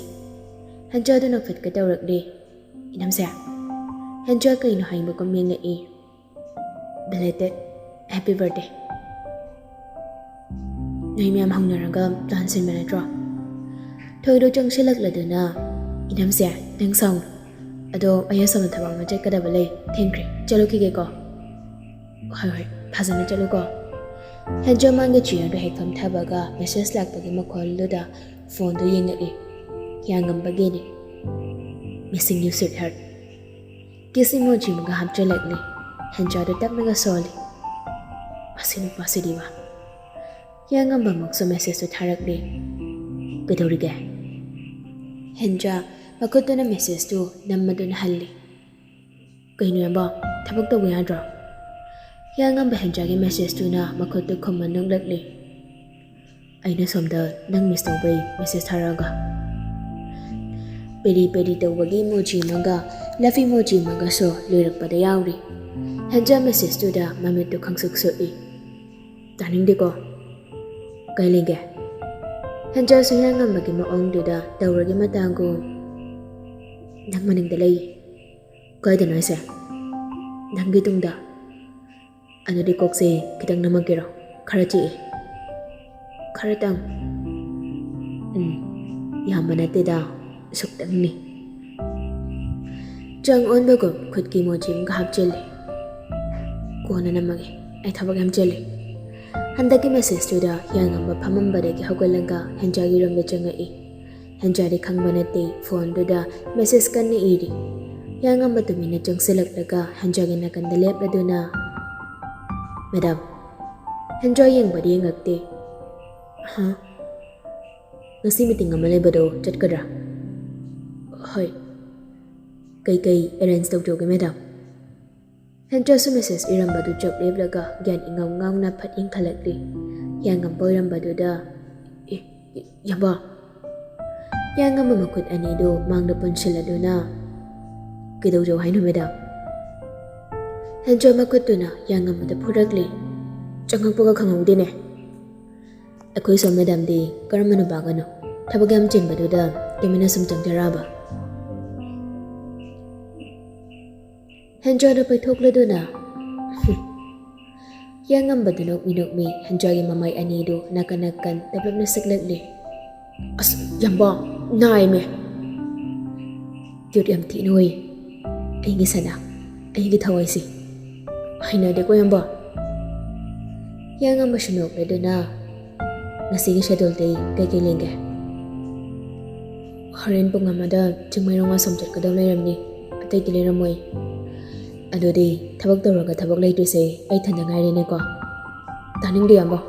ꯍꯦꯟꯆꯥꯗꯨ ꯅꯣꯛꯐꯦꯠꯀ ꯇꯧꯔꯛꯂꯤ꯫ "ꯏꯅꯝꯁꯦ?" ꯍꯦꯟꯆꯥ ꯀꯩꯅꯣ ꯍꯥꯏꯕꯒꯨꯝ ꯌꯦꯡꯉꯛꯏ꯫ "Belated happy birthday꯫ ꯅꯣꯏ ꯃꯌꯥꯝ ꯍꯧꯅꯔꯒ ꯄ꯭ꯂꯥꯟ ꯁꯤꯟꯕ ꯅꯠꯇ꯭ꯔꯣ?" ꯊꯣꯏꯗꯣ ꯆꯪꯁꯤꯜꯂꯛꯂꯗꯨꯅ, "ꯏꯅꯝꯁꯦ, ꯅꯪ ꯁꯥꯎꯅꯨ꯫ ꯑꯗꯣ ꯑꯩ ꯑꯁꯣꯝꯗ ꯊꯕꯛ ꯑꯃ ꯆꯠꯀꯗꯕ ꯂꯩ, ꯊꯦꯡꯈ꯭ꯔꯦ, ꯆꯠꯂꯨꯈꯤꯒꯦꯀꯣ꯫" "ꯍꯣꯏ ꯍꯣꯏ, ꯐꯖꯅ ꯆꯠꯂꯨꯀꯣ꯫" ꯍꯦꯟꯆꯥ ꯃꯥꯒꯤ ꯆꯤꯌꯔꯗꯨ ꯍꯦꯛ ꯐꯝꯊꯕꯒ ꯃꯦꯁꯦꯖ ꯂꯥꯛꯄꯒꯤ ꯃꯈꯣꯜꯗꯨꯗ ꯐꯣꯟꯗꯨ ꯌꯦꯡꯉꯛꯏ꯫ ꯍꯤꯌꯥꯡꯉꯝꯕꯒꯤꯅꯤ꯫ "Missing you, sweetheart꯫" ꯀꯤꯁ ꯏꯃꯣꯖꯤ ꯑꯃꯒ ꯍꯥꯞꯆꯤꯜꯂꯛꯂꯤ꯫ ꯍꯦꯟꯆꯥꯗꯨ ꯇꯞꯅꯒ ꯁꯣꯜꯂꯤ꯫ "ꯃꯁꯤ ꯅꯨꯄꯥꯁꯤꯗꯤꯕ꯫" ꯍꯤꯌꯥꯡꯉꯝꯕꯃꯛꯁꯨ ꯃꯦꯁꯦꯖꯇꯨ ꯊꯥꯔꯛꯂꯤ꯫ "ꯀꯩꯗꯧꯔꯤꯒꯦ?" ꯍꯦꯟꯆꯥ ꯃꯈꯨꯠꯇꯨꯅ ꯃꯦꯁꯦꯖꯇꯨ ꯅꯝꯃꯗꯨꯅ ꯍꯜꯂꯤ꯫ "ꯀꯩꯅꯣ ꯌꯥꯝꯕ, ꯊꯕꯛ ꯇꯧꯕ ꯌꯥꯗ꯭ꯔꯣ?" ꯍꯤꯌꯥꯡꯉꯝꯕ ꯍꯦꯟꯆꯥꯒꯤ ꯃꯦꯁꯦꯖꯇꯨꯅ ꯃꯈꯨꯠꯇꯨ ꯈꯨꯝꯃ ꯅꯣꯛꯂꯛꯂꯤ꯫ "ꯑꯩꯅ ꯁꯣꯝꯗ ꯅꯪ ꯃꯤꯁ ꯇꯧꯕꯩ ꯃꯦꯁꯦꯖ ꯊꯥꯔꯛꯑꯒ꯫" ꯄꯦꯔꯤ ꯄꯦꯔꯤ ꯇꯧꯕꯒꯤ ꯏꯃꯣꯖꯤ ꯑꯃꯒ ꯂꯐ ꯏꯃꯣꯖꯤ ꯑꯃꯒꯁꯨ ꯂꯣꯏꯔꯛꯄꯗ ꯌꯥꯎꯔꯤ꯫ ꯍꯦꯟꯆꯥ ꯃꯦꯁꯦꯖꯇꯨꯗ ꯃꯃꯤꯠꯇꯨ ꯈꯪꯁꯨꯛ ꯁꯨꯛꯏ꯫ "ꯇꯥꯅꯤꯡꯗꯦꯀꯣ꯫ ꯀꯩ ꯂꯩꯒꯦ?" ꯍꯦꯟꯆꯥꯁꯨ ꯍꯤꯌꯥꯡꯉꯝꯕꯒꯤ ꯃꯑꯣꯡꯗꯨꯗ ꯇꯧꯔꯒꯦ ꯃꯇꯥꯒꯨꯝ꯫ "ꯅꯪ ꯃꯅꯤꯡꯗ ꯂꯩ꯫" "ꯀꯥꯏꯗꯅꯣ ꯍꯥꯏꯁꯦ?" "ꯅꯪꯒꯤ ꯇꯨꯡꯗ꯫" "ꯑꯗꯨꯗꯤ ꯀꯣꯛꯁꯦ ꯈꯤꯇꯪ ꯅꯝꯃꯛꯀꯦꯔꯣ? ꯈꯔ ꯆꯤꯛꯑꯦ꯫" "ꯈꯔꯇꯪ?" "ꯎꯝ, ꯌꯥꯝꯕ ꯅꯠꯇꯦꯗ, ꯁꯨꯛꯇꯪꯅꯤ꯫" ꯆꯪ ꯑꯣꯟꯕꯒꯨꯝ ꯈꯨꯠꯀꯤ ꯃꯣꯖꯤ ꯑꯃꯒ ꯍꯥꯞꯆꯤꯜꯂꯤ꯫ "ꯀꯣꯟꯅ ꯅꯝꯃꯒꯦ, ꯑꯩ ꯊꯕꯛ ꯌꯥꯝ ꯆꯤꯜꯂꯤ꯫" ꯍꯟꯗꯛꯀꯤ ꯃꯦꯁꯦꯖꯇꯨꯗ ꯍꯤꯌꯥꯡꯉꯝꯕ ꯐꯝꯃꯝꯕꯗꯒꯤ ꯍꯧꯒꯠꯂꯒ ꯍꯦꯟꯖꯥꯒꯤ ꯔꯨꯝꯗ ꯆꯪꯉꯛꯏ꯫ ꯍꯦꯟꯖꯥꯗꯤ ꯈꯪꯕ ꯅꯠꯇꯦ, ꯐꯣꯟꯗꯨꯗ ꯃꯦꯁꯦꯖ ꯀꯟꯅ ꯏꯔꯤ꯫ ꯍꯤꯌꯥꯡꯉꯝꯕ ꯇꯨꯃꯤꯟꯅ ꯆꯪꯁꯤꯜꯂꯛꯂꯒ ꯍꯦꯟꯖꯥꯒꯤ ꯅꯥꯀꯟꯗ ꯂꯦꯞꯂꯗꯨꯅ, "ꯃꯦꯗꯥꯝ?" ꯍꯦꯟꯖꯥ ꯌꯦꯡꯕꯗꯤ ꯌꯦꯡꯉꯛꯇꯦ꯫ "ꯍꯥ? ꯉꯁꯤ ꯃꯤꯇꯤꯡ ꯑꯃ ꯂꯩꯕꯗꯣ ꯆꯠꯀꯗ꯭ꯔꯥ?" "ꯍꯣꯏ꯫ ꯀꯩꯀꯩ ꯑꯦꯔꯦꯟꯖ ꯇꯧꯖꯧꯒꯦ, ꯃꯦꯗꯥꯝ?" ꯍꯦꯟꯖꯥꯁꯨ ꯃꯦꯁꯦꯖ ꯏꯔꯝꯕꯗꯨ ꯆꯞ ꯂꯦꯞꯂꯒ ꯒ꯭ꯌꯥꯟ ꯏꯉꯥꯎ ꯉꯥꯎꯅ ꯐꯠ ꯌꯦꯡꯈꯠꯂꯛꯂꯤ꯫ ꯍꯤꯌꯥꯡꯉꯝꯕ ꯑꯣꯏꯔꯝꯕꯗꯨꯗ, "ꯑꯦ, ꯑꯦ, ꯌꯥꯝꯕ!" ꯍꯤꯌꯥꯡꯉꯝꯕ ꯃꯈꯨꯠ ꯑꯅꯤꯗꯨ ꯃꯥꯡꯗ ꯄꯨꯟꯁꯤꯜꯂꯗꯨꯅ, "ꯀꯩꯗꯧꯖꯧ ꯍꯥꯏꯅꯣ, ꯃꯦꯗꯥꯝ?" ꯍꯦꯟꯖꯥ ꯃꯈꯨꯠꯇꯨꯅ ꯍꯤꯌꯥꯡꯉꯝꯕꯗ ꯐꯨꯔꯛꯂꯤ꯫ "ꯆꯪꯉꯛꯄꯒ ꯈꯪꯍꯧꯗꯦꯅꯦ꯫ ꯑꯩꯈꯣꯏ ꯁꯣꯝ ꯃꯦꯗꯥꯝꯗꯤ ꯀꯔꯝꯕ ꯅꯨꯄꯥꯒꯅꯣ? ꯊꯕꯛ ꯌꯥꯝ ꯆꯤꯟꯕꯗꯨꯗ ꯇꯨꯃꯤꯟꯅ ꯁꯨꯝ ꯆꯪꯖꯔꯛꯑꯕ?" ꯍꯦꯟꯖꯥꯗ ꯄꯩꯊꯣꯛꯂꯗꯨꯅ, ꯍꯤꯌꯥꯡꯉꯝꯕꯗꯨ ꯅꯣꯛꯃꯤ ꯅꯣꯛꯃꯤ ꯍꯦꯟꯖꯥꯒꯤ ꯃꯃꯥꯏ ꯑꯅꯤꯗꯨ ꯅꯥꯀꯟ ꯅꯥꯀꯟ ꯇꯞꯂꯞꯅ ꯁꯛꯂꯛꯂꯤ꯫ "ꯑꯁ, ꯌꯥꯝꯕ, ꯅꯥꯏꯃꯦ꯫ ꯀ꯭ꯌꯨꯠ ꯌꯥꯝ ꯊꯤꯅ ꯑꯣꯏ꯫ ꯑꯩꯒꯤ ꯁꯅꯥ, ꯑꯩꯒꯤ ꯊꯋꯥꯏꯁꯤ꯫ ꯍꯩꯅꯗꯦꯀꯣ, ꯌꯥꯝꯕ?" ꯍꯤꯌꯥꯡꯉꯝꯕꯁꯨ ꯅꯣꯛꯂꯗꯨꯅ, "ꯉꯁꯤꯒꯤ ꯁꯦꯗꯨꯜꯗꯤ ꯀꯩꯀꯩ ꯂꯦꯡꯒꯦ?" "ꯍꯣꯔꯦꯟ ꯄꯨꯡ ꯑꯃꯗ ꯆꯤꯡꯃꯩꯔꯣꯡ ꯑꯁꯣꯝ ꯆꯠꯀꯗꯧ ꯂꯩꯔꯝꯅꯤ, ꯑꯇꯩꯗꯤ ꯂꯩꯔꯝꯃꯣꯏ꯫ ꯑꯗꯨꯗꯤ ꯊꯕꯛ ꯇꯧꯔꯒ ꯊꯕꯛ ꯂꯩꯇ꯭ꯔꯤꯁꯦ ꯑꯩ ꯏꯊꯟꯗ ꯉꯥꯏꯔꯦꯅꯦꯀꯣ?" "ꯇꯥꯅꯤꯡꯗꯦ, ꯌꯥꯝꯕ꯫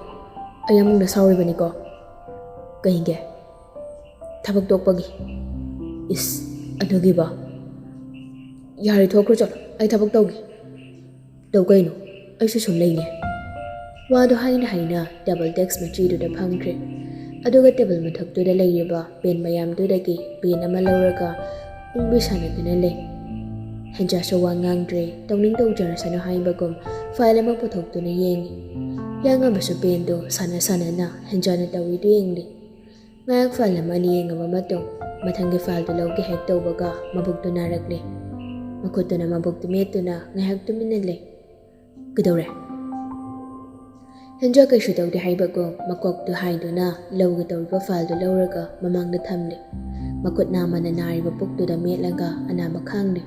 ꯑꯩ ꯑꯃꯨꯛꯅ ꯁꯥꯎꯔꯤꯕꯅꯤꯀꯣ꯫" "ꯀꯩꯒꯤ?" "ꯊꯕꯛ ꯇꯣꯛꯄꯒꯤ꯫" "ꯏꯁ, ꯑꯗꯨꯒꯤꯕꯣ? ꯌꯥꯔꯦ, ꯊꯣꯛꯈ꯭ꯔꯣ ꯆꯠꯂꯣ, ꯑꯩ ꯊꯕꯛ ꯇꯧꯒꯦ꯫" "ꯇꯧ ꯀꯩꯅꯣ, ꯑꯩꯁꯨ ꯁꯨꯝ ꯂꯩꯅꯦ꯫" ꯋꯥꯗꯣ ꯍꯥꯏꯅ ꯍꯥꯏꯅ ꯇꯦꯕꯜ ꯗꯦꯛꯁ ꯃꯆꯤꯗꯨꯗ ꯐꯝꯈ꯭ꯔꯦ꯫ ꯑꯗꯨꯒ ꯇꯦꯕꯜ ꯃꯊꯛꯇꯨꯗ ꯂꯩꯔꯤꯕ ꯄꯦꯟ ꯃꯌꯥꯝꯗꯨꯗꯒꯤ ꯄꯦꯟ ꯑꯃ ꯂꯧꯔꯒ ꯎꯪꯕꯤ ꯁꯥꯟꯅꯗꯨꯅ ꯂꯩ꯫ ꯍꯦꯟꯖꯥꯁꯨ ꯋꯥ ꯉꯥꯡꯗ꯭ꯔꯦ, ꯇꯧꯅꯤꯡ ꯇꯧꯖꯔꯁꯅꯨ ꯍꯥꯏꯕꯒꯨꯝ ꯐꯥꯏꯜ ꯑꯃ ꯄꯨꯊꯣꯛꯇꯨꯅ ꯌꯦꯡꯉꯤ꯫ ꯍꯤꯌꯥꯡꯉꯝꯕꯁꯨ ꯄꯦꯟꯗꯨ ꯁꯥꯟꯅ ꯁꯥꯟꯅꯅ ꯍꯦꯟꯖꯥꯅ ꯇꯧꯔꯤꯗꯨ ꯌꯦꯡꯂꯤ꯫ ꯉꯥꯏꯍꯥꯛ ꯐꯥꯏꯜ ꯑꯃ ꯑꯅꯤ ꯌꯦꯡꯉꯕ ꯃꯇꯨꯡ, ꯃꯊꯪꯒꯤ ꯐꯥꯏꯜꯗꯨ ꯂꯧꯒꯦ ꯍꯦꯛ ꯇꯧꯕꯒ ꯃꯕꯨꯛꯇꯨ ꯅꯥꯔꯛꯂꯦ꯫ ꯃꯈꯨꯠꯇꯨꯅ ꯃꯕꯨꯛꯇꯨ ꯃꯦꯠꯇꯨꯅ ꯉꯥꯏꯍꯥꯛ ꯇꯨꯃꯤꯟꯅ ꯂꯩ꯫ "ꯀꯩꯗꯧꯔꯦ?" ꯍꯦꯟꯖꯥ ꯀꯩꯁꯨ ꯇꯧꯗꯦ ꯍꯥꯏꯕꯒꯨꯝ ꯃꯀꯣꯛꯇꯨ ꯍꯥꯏꯗꯨꯅ ꯂꯧꯒꯦ ꯇꯧꯔꯤꯕ ꯐꯥꯏꯜꯗꯨ ꯂꯧꯔꯒ ꯃꯃꯥꯡꯗ ꯊꯝꯂꯦ꯫ ꯃꯈꯨꯠ ꯅꯥꯝꯃꯅ ꯅꯥꯔꯤꯕ ꯄꯨꯛꯇꯨꯗ ꯃꯦꯠꯂꯒ ꯑꯅꯥꯕ ꯈꯥꯡꯂꯦ꯫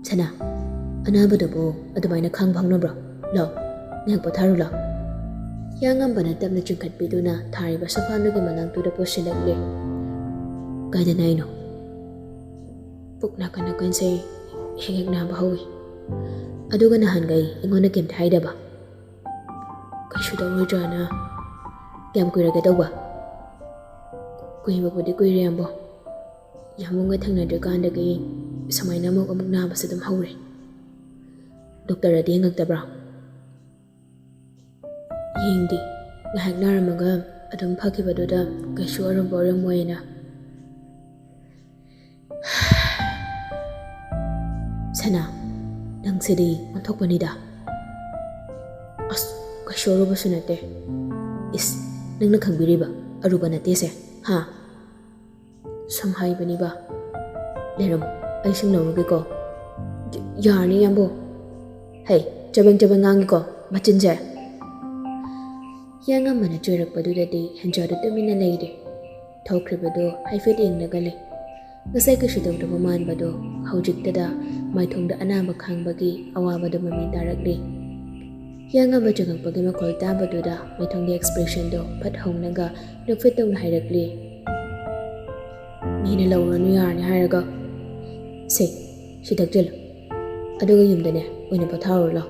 "ꯁꯅꯥ, ꯑꯅꯥꯕꯗꯨꯕꯨ ꯑꯗꯨꯃꯥꯏꯅ ꯈꯥꯡꯕ ꯍꯧꯅꯕ꯭ꯔꯣ? ꯂꯥꯎ, ꯉꯥꯏꯍꯥꯛ ꯄꯣꯊꯥꯔꯨ ꯂꯥꯎ꯫" ꯍꯤꯌꯥꯡꯉꯝꯕꯅ ꯇꯞꯅ ꯆꯤꯡꯈꯠꯄꯤꯗꯨꯅ ꯊꯥꯔꯤꯕ ꯁꯣꯐꯥꯗꯨꯒꯤ ꯃꯅꯥꯛꯇꯨꯗ ꯄꯨꯁꯤꯜꯂꯛꯂꯦ꯫ "ꯀꯥꯏꯗ ꯅꯥꯏꯅꯣ?" "ꯄꯨꯛ ꯅꯥꯀꯟ ꯅꯥꯀꯟꯁꯦ ꯍꯦꯛ ꯍꯦꯛ ꯅꯥꯕ ꯍꯧꯏ꯫ ꯑꯗꯨꯒ ꯅꯍꯥꯟꯈꯩ ꯑꯩꯉꯣꯟꯗ ꯀꯩꯝꯇ ꯍꯥꯏꯗꯕ?" "ꯀꯩꯁꯨ ꯇꯧꯔꯣꯏꯗ꯭ꯔꯥꯅ?" "ꯀꯌꯥꯝ ꯀꯨꯏꯔꯒꯦ ꯇꯧꯕ?" "ꯀꯨꯏꯕꯕꯨꯗꯤ ꯀꯨꯏꯔꯦ, ꯌꯥꯝꯕꯣ꯫ ꯌꯥꯝꯕꯨꯡꯒ ꯊꯦꯡꯅꯗ꯭ꯔꯤꯀꯥꯟꯗꯒꯤ ꯁꯨꯃꯥꯏꯅ ꯑꯃꯨꯛ ꯑꯃꯨꯛ ꯅꯥꯕꯁꯦ ꯑꯗꯨꯝ ꯍꯧꯔꯦ꯫" "ꯗꯣꯛꯇꯔꯗꯗꯤ ꯌꯦꯡꯉꯛꯇꯕ꯭ꯔꯥ?" "ꯌꯦꯡꯗꯦ꯫ ꯉꯥꯏꯍꯥꯛ ꯅꯥꯔꯝꯃꯒ ꯑꯗꯨꯝ ꯐꯈꯤꯕꯗꯨꯗ ꯀꯩꯁꯨ ꯑꯔꯨꯕ ꯑꯣꯏꯔꯝꯃꯣꯏꯅ꯫" "ꯁꯅꯥ, ꯅꯪꯁꯤꯗꯤ ꯑꯣꯟꯊꯣꯛꯄꯅꯤꯗ꯫" "ꯑꯁ, ꯀꯩꯁꯨ ꯑꯔꯨꯕꯁꯨ ꯅꯠꯇꯦ꯫" "ꯏꯁ, ꯅꯪꯅ ꯈꯪꯕꯤꯔꯤꯕ ꯑꯔꯨꯕ ꯅꯠꯇꯦꯁꯦ, ꯍꯥ?" "ꯁꯨꯝ ꯍꯥꯏꯕꯅꯤꯕ꯫" "ꯂꯩꯔꯝꯃꯣ, ꯑꯩ ꯏꯁꯤꯡ ꯂꯧꯔꯨꯒꯦꯀꯣ꯫" "ꯌꯥꯔꯅꯤ, ꯌꯥꯝꯕꯨ꯫" "ꯍꯩ, ꯆꯕꯦꯡ ꯆꯕꯦꯡ ꯉꯥꯡꯉꯤꯀꯣ, ꯃꯆꯤꯟꯁꯦ꯫" ꯍꯤꯌꯥꯡꯉꯝꯕꯅ ꯆꯩꯔꯛꯄꯗꯨꯗꯗꯤ ꯍꯦꯟꯖꯥꯗꯨ ꯇꯨꯃꯤꯟꯅ ꯂꯩꯔꯦ꯫ ꯊꯣꯛꯈ꯭ꯔꯤꯕꯗꯨ ꯍꯥꯏꯐꯦꯠ ꯌꯦꯡꯂꯒ ꯂꯩ꯫ ꯉꯁꯥꯏ ꯀꯩꯁꯨ ꯇꯧꯗꯕ ꯃꯥꯟꯕꯗꯨ ꯍꯧꯖꯤꯛꯇꯗ ꯃꯥꯏꯊꯣꯡꯗ ꯑꯅꯥꯕ ꯈꯥꯡꯕꯒꯤ ꯑꯋꯥꯕꯗꯨ ꯃꯃꯤ ꯇꯥꯔꯛꯂꯤ꯫ ꯍꯤꯌꯥꯡꯉꯝꯕ ꯆꯪꯉꯛꯄꯒꯤ ꯃꯈꯣꯜ ꯇꯥꯕꯗꯨꯗ ꯃꯥꯏꯊꯣꯡꯒꯤ expressionꯗꯨ ꯐꯠ ꯍꯣꯡꯂꯒ ꯅꯣꯛꯐꯦꯠ ꯇꯧꯅ ꯍꯥꯏꯔꯛꯂꯤ꯫ "ꯃꯤꯅ ꯂꯧꯔꯅꯨ ꯌꯥꯔꯅꯤ ꯍꯥꯏꯔꯒ꯫" "ꯁꯦ, ꯁꯤ ꯊꯛꯆꯤꯜꯂꯨ꯫ ꯑꯗꯨꯒ ꯌꯨꯝꯗꯅꯦ ꯑꯣꯏꯅ ꯄꯣꯊꯥꯔꯨꯔꯣ ꯂꯥꯎ꯫"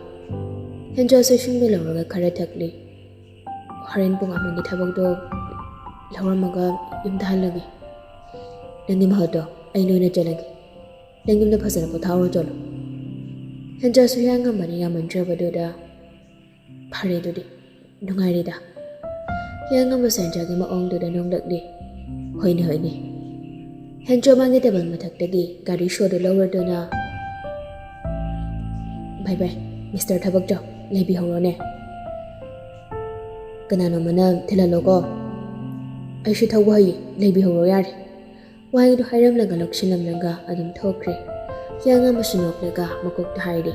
ꯍꯦꯟꯖꯥꯁꯨ ꯏꯁꯤꯡꯗꯨ ꯂꯧꯔꯒ ꯈꯔ ꯊꯛꯂꯤ꯫ "ꯍꯣꯔꯦꯟ ꯄꯨꯡ ꯑꯃꯒꯤ ꯊꯕꯛꯇꯣ ꯂꯧꯔꯝꯃꯒ ꯌꯨꯝꯗ ꯍꯜꯂꯒꯦ꯫ ꯅꯪꯒꯤ ꯃꯍꯨꯠꯇꯣ ꯑꯩ ꯂꯣꯏꯅ ꯆꯠꯂꯒꯦ꯫ ꯅꯪ ꯌꯨꯝꯗ ꯐꯖꯅ ꯄꯣꯊꯥꯔꯨꯔꯣ ꯆꯠꯂꯣ꯫" ꯍꯦꯟꯖꯥꯁꯨ ꯍꯤꯌꯥꯡꯉꯝꯕꯅ ꯌꯥꯝꯃꯟꯗ꯭ꯔꯕꯗꯨꯗ, "ꯐꯔꯦ ꯑꯗꯨꯗꯤ, ꯅꯨꯡꯉꯥꯏꯔꯦꯗ꯫" ꯍꯤꯌꯥꯡꯉꯝꯕꯁꯨ ꯍꯦꯟꯖꯥꯒꯤ ꯃꯑꯣꯡꯗꯨꯗ ꯅꯣꯡꯂꯛꯂꯤ꯫ "ꯍꯣꯏꯅꯦ, ꯍꯣꯏꯅꯦ꯫" ꯍꯦꯟꯖꯥ ꯃꯥꯒꯤ table ꯃꯊꯛꯇꯒꯤ ꯒꯥꯔꯤ ꯁꯣꯗꯨ ꯂꯧꯔꯗꯨꯅ, "ꯚꯥꯏ ꯚꯥꯏ, ꯃꯤꯁꯇꯔ ꯊꯕꯛ ꯆꯥꯎ, ꯂꯩꯕꯤꯍꯧꯔꯣꯅꯦ꯫ ꯀꯅꯥꯅꯣꯝꯃꯅ ꯊꯤꯜꯍꯜꯂꯣꯀꯣ꯫ ꯑꯩꯁꯨ ꯊꯧꯕ ꯍꯩꯌꯦ, ꯂꯩꯕꯤꯍꯧꯔꯣ ꯌꯥꯔꯦ꯫" ꯋꯥꯍꯩꯗꯨ ꯍꯥꯏꯔꯝꯂꯒ ꯂꯧꯁꯤꯜꯂꯝꯂꯒ ꯑꯗꯨꯝ ꯊꯣꯛꯈ꯭ꯔꯦ꯫ ꯍꯤꯌꯥꯡꯉꯝꯕꯁꯨ ꯅꯣꯛꯂꯒ ꯃꯀꯣꯛꯇ ꯍꯥꯏꯔꯤ,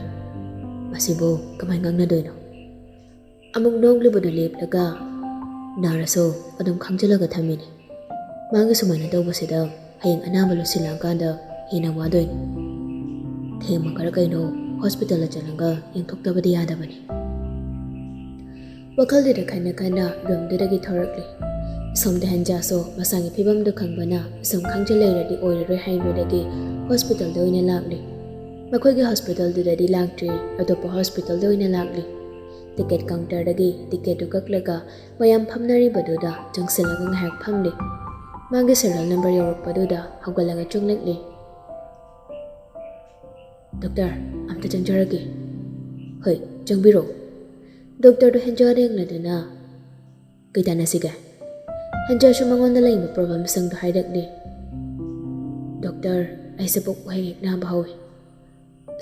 "ꯃꯁꯤꯕꯨ ꯀꯃꯥꯏ ꯉꯥꯡꯅꯗꯣꯏꯅꯣ?" ꯑꯃꯨꯛ ꯅꯣꯛꯂꯤꯕꯗꯨ ꯂꯦꯞꯂꯒ, "ꯅꯥꯔꯁꯨ ꯑꯗꯨꯝ ꯈꯥꯡꯖꯤꯜꯂꯒ ꯊꯝꯃꯤꯅꯤ꯫ ꯃꯥꯒꯤ ꯁꯨꯃꯥꯏꯅ ꯇꯧꯕꯁꯤꯗ ꯍꯌꯦꯡ ꯑꯅꯥꯕ ꯂꯣꯏꯁꯤꯜꯂꯛꯑꯀꯥꯟꯗ ꯍꯦꯟꯅ ꯋꯥꯗꯣꯏꯅꯤ꯫ ꯊꯦꯡꯃꯛꯈ꯭ꯔ ꯀꯩꯅꯣ ꯍꯣꯁꯄꯤꯇꯥꯜꯗ ꯆꯠꯂꯒ ꯌꯦꯡꯊꯣꯛꯇꯕꯗꯤ ꯌꯥꯗꯕꯅꯤ꯫" ꯋꯥꯈꯜꯗꯨꯗ ꯈꯟꯅ ꯈꯟꯅ ꯔꯨꯝꯗꯨꯗꯒꯤ ꯊꯣꯔꯛꯂꯤ꯫ ꯁꯣꯝꯗ ꯍꯦꯟꯖꯥꯁꯨ ꯃꯁꯥꯒꯤ ꯐꯤꯕꯝꯗꯨ ꯈꯪꯕꯅ ꯁꯨꯝ ꯈꯪꯖꯤꯜ ꯂꯩꯔꯗꯤ ꯑꯣꯏꯔꯔꯣꯏ ꯍꯥꯏꯕꯗꯒꯤ ꯍꯣꯁꯄꯤꯇꯥꯜꯗ ꯑꯣꯏꯅ ꯂꯥꯛꯂꯤ꯫ ꯃꯈꯣꯏꯒꯤ ꯍꯣꯁꯄꯤꯇꯥꯜꯗꯨꯗꯗꯤ ꯂꯥꯛꯇ꯭ꯔꯤ, ꯑꯇꯣꯞꯄ ꯍꯣꯁꯄꯤꯇꯥꯜꯗ ꯑꯣꯏꯅ ꯂꯥꯛꯂꯤ꯫ ꯇꯤꯀꯦꯠ ꯀꯥꯎꯟꯇꯔꯗꯒꯤ ꯇꯤꯀꯦꯠꯇꯨ ꯀꯛꯂꯒ ꯃꯌꯥꯝ ꯐꯝꯅꯔꯤꯕꯗꯨꯗ ꯆꯪꯁꯤꯜꯂꯒ ꯉꯥꯏꯍꯥꯛ ꯐꯝꯂꯤ꯫ ꯃꯥꯒꯤ ꯁꯦꯔꯤꯌꯦꯜ ꯅꯝꯕꯔ ꯌꯧꯔꯛꯄꯗꯨꯗ ꯍꯧꯒꯠꯂꯒ ꯆꯪꯂꯛꯂꯤ꯫ "ꯗꯣꯛꯇꯔ, ꯑꯝꯇ ꯆꯪꯖꯔꯒꯦ꯫" "ꯍꯣꯏ, ꯆꯪꯕꯤꯔꯣ꯫" ꯗꯣꯛꯇꯔꯗꯨ ꯍꯦꯟꯖꯥꯗ ꯌꯦꯡꯂꯗꯨꯅ, "ꯀꯩ ꯇꯥꯟꯅꯁꯤꯒꯦ?" ꯍꯦꯟꯖꯥꯁꯨ ꯃꯉꯣꯟꯗ ꯂꯩꯕ ꯄ꯭ꯔꯣꯕ꯭ꯂꯦꯝꯁꯤꯡꯗꯣ ꯍꯥꯏꯔꯛꯂꯤ꯫ "ꯗꯣꯛꯇꯔ, ꯑꯩꯁꯦ ꯄꯨꯛ ꯍꯦꯛ ꯍꯦꯛ ꯅꯥꯕ ꯍꯧꯏ꯫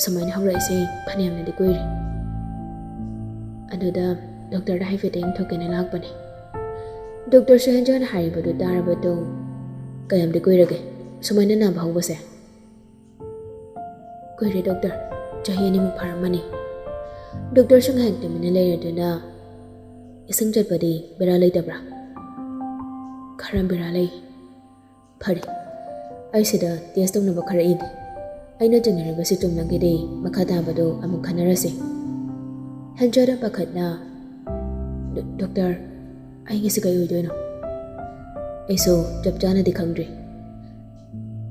ꯁꯨꯃꯥꯏꯅ ꯍꯧꯔꯛꯏꯁꯦ ꯐꯅꯌꯥꯝꯅꯗꯤ ꯀꯨꯏꯔꯦ꯫ ꯑꯗꯨꯗ ꯗꯣꯛꯇꯔꯗ ꯍꯥꯏꯐꯦꯠꯇ ꯌꯦꯡꯊꯣꯛꯀꯦꯅ ꯂꯥꯛꯄꯅꯦ꯫" ꯗꯣꯛꯇꯔꯁꯨ ꯍꯦꯟꯖꯥꯅ ꯍꯥꯏꯔꯤꯕꯗꯨ ꯇꯥꯔꯕ ꯃꯇꯨꯡ, "ꯀꯌꯥꯝꯗꯤ ꯀꯨꯏꯔꯒꯦ ꯁꯨꯃꯥꯏꯅ ꯅꯥꯕ ꯍꯧꯕꯁꯦ?" "ꯀꯨꯏꯔꯦ ꯗꯣꯛꯇꯔ, ꯆꯍꯤ ꯑꯅꯤꯃꯨꯛ ꯐꯥꯔꯝꯃꯅꯤ꯫" ꯗꯣꯛꯇꯔꯁꯨ ꯉꯥꯏꯍꯥꯛ ꯇꯨꯃꯤꯟꯅ ꯂꯩꯔꯗꯨꯅ, "ꯏꯁꯤꯡ ꯆꯠꯄꯗꯤ ꯕꯦꯔꯥ ꯂꯩꯇꯕ꯭ꯔꯥ?" "ꯈꯔ ꯕꯦꯔꯥ ꯂꯩ꯫" "ꯐꯔꯦ, ꯑꯩ ꯁꯤꯗ ꯇꯦꯁ ꯇꯧꯅꯕ ꯈꯔ ꯏꯒꯦ꯫ ꯑꯩꯅ ꯆꯤꯡꯅꯔꯤꯕꯁꯤ ꯆꯨꯝꯂꯒꯗꯤ ꯃꯈꯥ ꯇꯥꯕꯗꯨ ꯑꯃꯨꯛ ꯈꯟꯅꯔꯁꯤ꯫" ꯍꯦꯟꯖꯥꯗ ꯄꯥꯈꯠꯅ, "ꯗꯣ-, ꯗꯣꯛꯇꯔ, ꯑꯩꯒꯤꯁꯤ ꯀꯩ ꯑꯣꯏꯗꯣꯏꯅꯣ? ꯑꯩꯁꯨ ꯆꯞ ꯆꯥꯅꯗꯤ ꯈꯪꯗ꯭ꯔꯤ꯫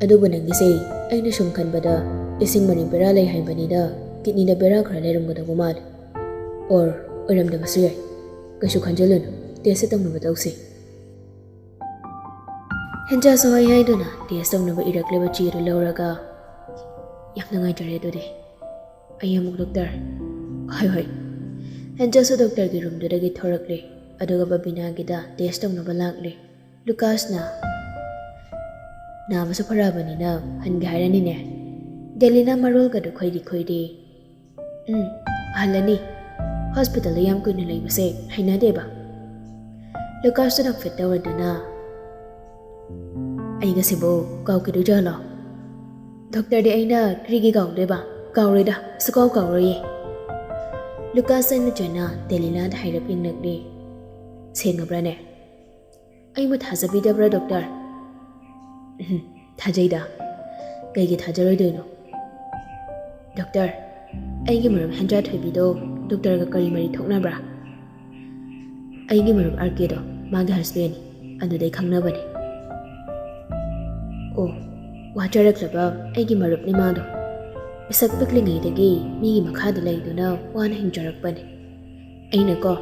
ꯑꯗꯨꯕꯨ ꯅꯪꯒꯤꯁꯦ ꯑꯩꯅ ꯁꯨꯝ ꯈꯟꯕꯗ ꯏꯁꯤꯡ ꯃꯔꯤ ꯕꯦꯔꯥ ꯂꯩ ꯍꯥꯏꯕꯅꯤꯗ ꯀꯤꯗꯅꯤꯗ ꯕꯦꯔꯥ ꯈꯔ ꯂꯩꯔꯝꯒꯗꯧꯕ ꯃꯥꯜꯂꯤ꯫ ꯑꯣꯔ ꯑꯣꯏꯔꯝꯗꯕꯁꯨ ꯌꯥꯏ꯫ ꯀꯩꯁꯨ ꯈꯟꯖꯤꯜꯂꯨꯅꯨ, ꯇꯦꯁ ꯇꯧꯅꯕ ꯇꯧꯁꯤ꯫" ꯍꯦꯟꯖꯥꯁꯨ ꯍꯣꯏ ꯍꯥꯏꯗꯨꯅ ꯇꯦꯁ ꯇꯧꯅꯕ ꯏꯔꯛꯂꯤꯕ ꯆꯦꯗꯨ ꯂꯧꯔꯒ, "ꯌꯥꯝ ꯅꯨꯡꯉꯥꯏꯖꯔꯦ ꯑꯗꯨꯗꯤ꯫ ꯑꯩ ꯑꯃꯨꯛ ꯗꯣꯛꯇꯔ꯫" "ꯍꯣꯏ, ꯍꯣꯏ꯫" ꯍꯦꯟꯖꯥꯁꯨ ꯗꯣꯛꯇꯔꯒꯤ ꯔꯨꯝꯗꯨꯗꯒꯤ ꯊꯣꯔꯛꯂꯦ, ꯑꯗꯨꯒ ꯕꯕꯤꯅꯥꯒꯤꯗ ꯇꯦꯁ ꯇꯧꯅꯕ ꯂꯥꯛꯂꯦ꯫ ꯂꯨꯀꯥꯁꯅ, "ꯅꯥꯕꯁꯨ ꯐꯔꯛꯑꯕꯅꯤꯅ ꯍꯟꯒꯦ ꯍꯥꯏꯔꯅꯤꯅꯦ?" ꯗꯦꯂꯤꯅ ꯃꯔꯣꯜꯒꯗꯨ ꯈꯣꯏꯔꯤ ꯈꯣꯏꯔꯤ, "ꯎꯝ, ꯍꯜꯂꯅꯤ꯫ ꯍꯣꯁꯄꯤꯇꯥꯜꯗ ꯌꯥꯝ ꯀꯨꯏꯅ ꯂꯩꯕꯁꯦ ꯍꯩꯅꯗꯦꯕ꯫" ꯂꯨꯀꯥꯁꯇꯨ ꯅꯣꯛꯐꯦꯠ ꯇꯧꯔꯗꯨꯅ, "ꯑꯩꯒꯁꯤꯕꯨ ꯀꯥꯎꯈꯤꯗꯣꯏꯖꯥꯠꯂꯣ? ꯗꯣꯛꯇꯔꯗꯤ ꯑꯩꯅ ꯀꯔꯤꯒꯤ ꯀꯥꯎꯗꯣꯏꯕ? ꯀꯥꯎꯔꯣꯏꯗ, ꯁꯨꯀꯥꯎ ꯀꯥꯎꯔꯣꯏꯌꯦ꯫" ꯂꯨꯀꯥꯁ ꯆꯪꯅ ꯆꯪꯅ ꯗꯦꯂꯤꯅꯥꯗ ꯍꯥꯏꯔꯞ ꯌꯦꯡꯂꯛꯂꯦ꯫ "ꯁꯦꯡꯉꯕ꯭ꯔꯥꯅꯦ? ꯑꯩꯕꯨ ꯊꯥꯖꯕꯤꯗꯕ꯭ꯔꯥ ꯗꯣꯛꯇꯔ?" "ꯎꯝ, ꯊꯥꯖꯩꯗ꯫ ꯀꯩꯒꯤ ꯊꯥꯖꯔꯣꯏꯗꯣꯏꯅꯣ? ꯗꯣꯛꯇꯔ, ꯑꯩꯒꯤ ꯃꯔꯨꯞ ꯍꯦꯟꯖꯥ ꯊꯣꯏꯕꯤꯗꯣ ꯗꯣꯛꯇꯔꯒ ꯀꯔꯤ ꯃꯔꯤ ꯊꯣꯛꯅꯕ꯭ꯔꯥ?" ꯑꯩꯒꯤ ꯃꯔꯨꯞ ꯑꯥꯔ ꯀꯦꯗꯣ, ꯃꯥꯒꯤ ꯍꯁꯕꯦꯟꯅꯤ꯫ ꯑꯗꯨꯗꯩ ꯈꯪꯅꯕꯅꯤ꯫ ꯑꯣ, ꯋꯥꯖꯔꯛꯂꯕ ꯑꯩꯒꯤ ꯃꯔꯨꯞꯅꯤ ꯃꯥꯗꯣ꯫ ꯃꯁꯛ ꯄꯤꯛꯂꯤꯉꯩꯗꯒꯤ ꯃꯤꯒꯤ ꯃꯈꯥꯗ ꯂꯩꯗꯨꯅ ꯋꯥꯅ ꯍꯤꯡꯖꯔꯛꯄꯅꯤ꯫ ꯑꯩꯅꯀꯣ,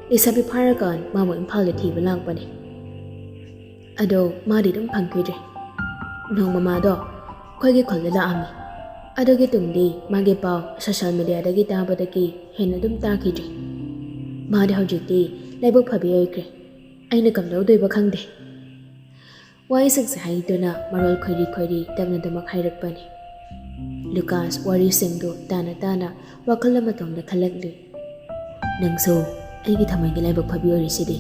ꯂꯩꯁꯥꯕꯤ ꯐꯥꯔꯀꯥꯟ ꯃꯥꯕꯨ ꯏꯝꯐꯥꯜꯗ ꯊꯤꯕ ꯂꯥꯛꯄꯅꯤ꯫ ꯑꯗꯣ ꯃꯥꯗꯤ ꯑꯗꯨꯝ ꯐꯪꯈꯤꯗ꯭ꯔꯦ꯫ ꯅꯣꯡꯃ ꯃꯥꯗꯣ ꯑꯩꯈꯣꯏꯒꯤ ꯈꯨꯜꯗ ꯂꯥꯛꯑꯝꯃꯤ꯫ ꯑꯗꯨꯒꯤ ꯇꯨꯡꯗꯤ ꯃꯥꯒꯤ ꯄꯥꯎ ꯁꯣꯁꯤꯌꯦꯜ ꯃꯦꯗꯤꯌꯥꯗꯒꯤ ꯇꯥꯕꯗꯒꯤ ꯍꯦꯟꯅ ꯑꯗꯨꯝ ꯇꯥꯈꯤꯗ꯭ꯔꯦ꯫ ꯃꯥꯗꯤ ꯍꯧꯖꯤꯛꯇꯤ ꯂꯥꯏꯕꯛ ꯐꯕꯤ ꯑꯣꯏꯈ꯭ꯔꯦ꯫ ꯑꯩꯅ ꯀꯝꯗꯧꯗꯣꯏꯕ ꯈꯪꯗꯦ꯫ ꯋꯥꯍꯩꯁꯤꯡꯁꯦ ꯍꯥꯏꯗꯨꯅ ꯃꯔꯣꯜ ꯈꯣꯏꯔꯤ ꯈꯣꯏꯔꯤ ꯇꯞꯅ ꯇꯞꯅ ꯍꯥꯏꯔꯛꯄꯅꯤ꯫ ꯂꯨꯀꯥꯁ ꯋꯥꯔꯤꯁꯤꯡꯗꯨ ꯇꯥꯅ ꯇꯥꯅ ꯋꯥꯈꯜ ꯑꯃꯇꯣꯝꯗ ꯈꯜꯂꯛꯂꯤ꯫ "ꯅꯪꯁꯨ ꯑꯩꯒꯤ ꯊꯃꯣꯏꯒꯤ ꯂꯥꯏꯕꯛ ꯐꯕꯤ ꯑꯣꯏꯔꯤꯁꯤꯗꯤ"